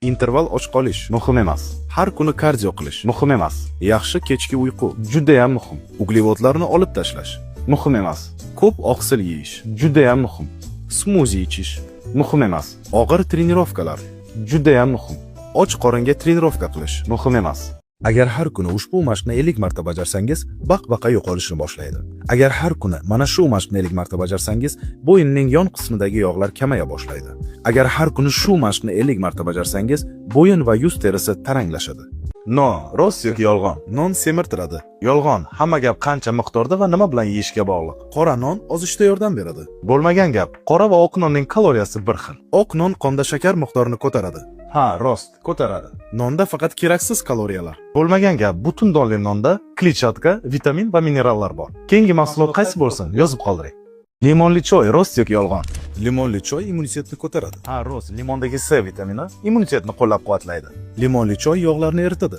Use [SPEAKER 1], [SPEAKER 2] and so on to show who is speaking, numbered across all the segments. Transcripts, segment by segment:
[SPEAKER 1] Interval och qolish.
[SPEAKER 2] Muhim emas.
[SPEAKER 1] Har kuni kardio qilish.
[SPEAKER 2] Muhim emas.
[SPEAKER 1] Yaxshi kechki uyqu.
[SPEAKER 2] Judayam muhim.
[SPEAKER 1] Uglevodlarni olib tashlash.
[SPEAKER 2] Muhim emas.
[SPEAKER 1] Ko'p oqsil yeyish.
[SPEAKER 2] Judayam muhim.
[SPEAKER 1] Smuzi ichish.
[SPEAKER 2] Muhim emas.
[SPEAKER 1] Og'ir trenirovkalar.
[SPEAKER 2] Judayam muhim.
[SPEAKER 1] Och qoringa trenirovka qilish.
[SPEAKER 2] Muhim emas.
[SPEAKER 1] Agar har kuni ushbu mashqni 50 marta bajarsangiz, baq-baqa yo'qolishni boshlaydi. Agar har kuni mana shu mashqni 50 marta bajarsangiz, bo'yinning yon qismidagi yog'lar kamaya boshlaydi. Agar har kuni shu mashqni 50 marta bajarsangiz, bo'yin va yuz terisi taranglashadi.
[SPEAKER 2] Non, rost yoki yolg'on?
[SPEAKER 1] Non semirtiradi.
[SPEAKER 2] Yolg'on. Hamma gap qancha miqdorda va nima bilan yeyishga bog'liq.
[SPEAKER 1] Qora non ozishda yordam beradi.
[SPEAKER 2] Bo'lmagan gap. Qora va oq nonning kaloriyasi bir xil.
[SPEAKER 1] Oq non qonda shakar miqdorini ko'taradi.
[SPEAKER 2] Ha, rost, ko'taradi.
[SPEAKER 1] Nonda faqat keraksiz kaloriyalar.
[SPEAKER 2] Bo'lmagan gap. Butun donli nonda kletchatka, vitamin va minerallar bor. Keyingi mahsulot qaysi bo'lsin, yozib qoldiring. Limonli choy rost yoki yolg'on?
[SPEAKER 1] Limonli choy immunitetni ko'taradi.
[SPEAKER 2] Ha, rost. Limondagi C vitamini immunitetni qo'llab-quvvatlaydi.
[SPEAKER 1] Limonli choy yog'larni eritadi.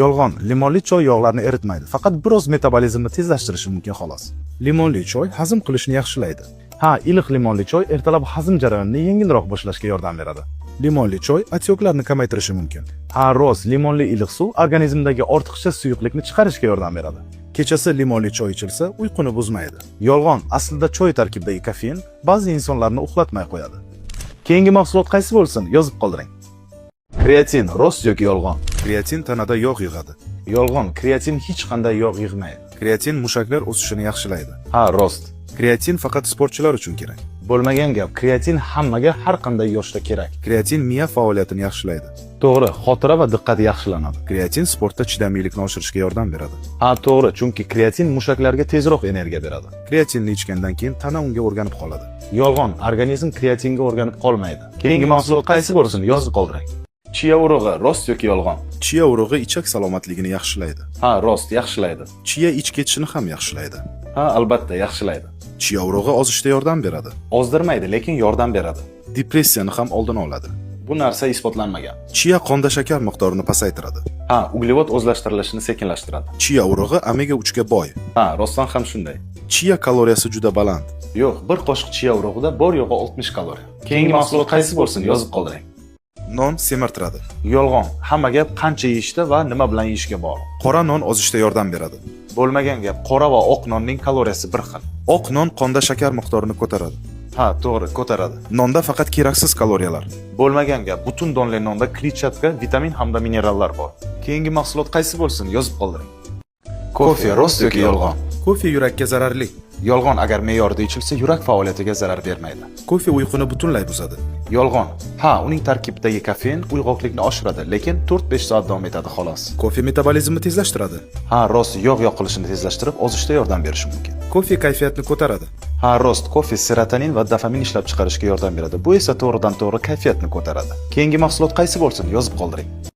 [SPEAKER 2] Yolg'on. Limonli choy yog'larni eritmaydi. Faqat biroz metabolizmni tezlashtirishi mumkin xolos.
[SPEAKER 1] Limonli choy hazm qilishni yaxshilaydi.
[SPEAKER 2] Ha, iliq limonli choy ertalab hazm jarayonini yengilroq boshlashga yordam beradi.
[SPEAKER 1] Limonli choy отёк larni kamaytirishi mumkin.
[SPEAKER 2] Ha, rost. Limonli iliq suv organizmdagi ortiqcha suyuqlikni chiqarishga yordam beradi.
[SPEAKER 1] Kechasi limonli choy ichilsa, uyquni buzmaydi.
[SPEAKER 2] Yolg'on. Aslida choy tarkibidagi kofein ba'zi insonlarni uxlatmay qo'yadi. Keyingi mahsulot qaysi bo'lsin, yozib qoldiring. Kreatin rost yoki yolg'on?
[SPEAKER 1] Kreatin tanada yog' yig'adi.
[SPEAKER 2] Yolg'on. Kreatin hech qanday yog' yig'maydi.
[SPEAKER 1] Kreatin mushaklar o'sishini yaxshilaydi.
[SPEAKER 2] Ha, rost.
[SPEAKER 1] Kreatin faqat sportchilar uchun kerak.
[SPEAKER 2] Bo'lmagan gap. Kreatin hammaga har qanday yoshda kerak.
[SPEAKER 1] Kreatin miya faoliyatini yaxshilaydi.
[SPEAKER 2] To'g'ri, xotira va diqqat yaxshilanadi.
[SPEAKER 1] Kreatin sportda chidamlilikni oshirishga yordam beradi.
[SPEAKER 2] Ha, to'g'ri, chunki kreatin mushaklarga tezroq energiya beradi.
[SPEAKER 1] Kreatinni ichgandan keyin tana unga o'rganib qoladi.
[SPEAKER 2] Yolg'on, organizm kreatinga o'rganib qolmaydi. Keyingi mahsulot qaysi bo'lsin, yozib qoldiring. Chiya urug'i rost yoki yolg'on?
[SPEAKER 1] Chiya urug'i ichak salomatligini yaxshilaydi.
[SPEAKER 2] Ha, rost, yaxshilaydi.
[SPEAKER 1] Chiya ich ketishini ham yaxshilaydi.
[SPEAKER 2] Ha, albatta, yaxshilaydi.
[SPEAKER 1] Chiya urug'i ozishda yordam beradi.
[SPEAKER 2] Ozdirmaydi, lekin yordam beradi.
[SPEAKER 1] Depressiyani ham oldini oladi.
[SPEAKER 2] Bu narsa isbotlanmagan.
[SPEAKER 1] Chiya qonda shakar miqdorini pasaytiradi.
[SPEAKER 2] Ha, uglevod o'zlashtirilishini sekinlashtiradi.
[SPEAKER 1] Chiya urug'i omega 3 ga boy.
[SPEAKER 2] Ha, rostdan ham shunday.
[SPEAKER 1] Chiya kaloriyasi juda baland.
[SPEAKER 2] Yo'q, bir qoshiq chiya urug'ida bor yo'g'i 60 kaloriya. Keyingi mahsulot qaysi bo'lsin, yozib qoldiring.
[SPEAKER 1] Non semirtiradi.
[SPEAKER 2] Yolg'on. Hamma gap qancha yeyishda va nima bilan yeyishga bog'liq.
[SPEAKER 1] Qora non ozishda yordam beradi.
[SPEAKER 2] Bo'lmagan gap. Qora va oq nonning kaloriyasi bir xil.
[SPEAKER 1] Oq non qonda shakar miqdorini ko'taradi.
[SPEAKER 2] Ha, to'g'ri, ko'taradi.
[SPEAKER 1] Nonda faqat keraksiz kaloriyalar.
[SPEAKER 2] Bo'lmagan gap. Butun donli nonda kletchatka, vitamin hamda minerallar bor. Keyingi mahsulot qaysi bo'lsin, yozib qoldiring. Kofe rost yoki yolg'on?
[SPEAKER 1] Kofe yurakka zararli.
[SPEAKER 2] Yolg'on. Agar me'yorida ichilsa, yurak faoliyatiga zarar bermaydi.
[SPEAKER 1] Kofe uyquni butunlay buzadi.
[SPEAKER 2] Yolg'on. Ha, uning tarkibidagi kofein uyg'oqlikni oshiradi, lekin 4-5 soat davom etadi xolos.
[SPEAKER 1] Kofe metabolizmni tezlashtiradi.
[SPEAKER 2] Ha, rost, yog' yoqilishini tezlashtirib, ozishda yordam berishi mumkin.
[SPEAKER 1] Kofe kayfiyatni ko'taradi.
[SPEAKER 2] Ha, rost, kofe serotonin va dopamin ishlab chiqarishga yordam beradi. Bu esa to'g'ridan to'g'ri kayfiyatni ko'taradi. Keyingi mahsulot qaysi bo'lsin, yozib qoldiring.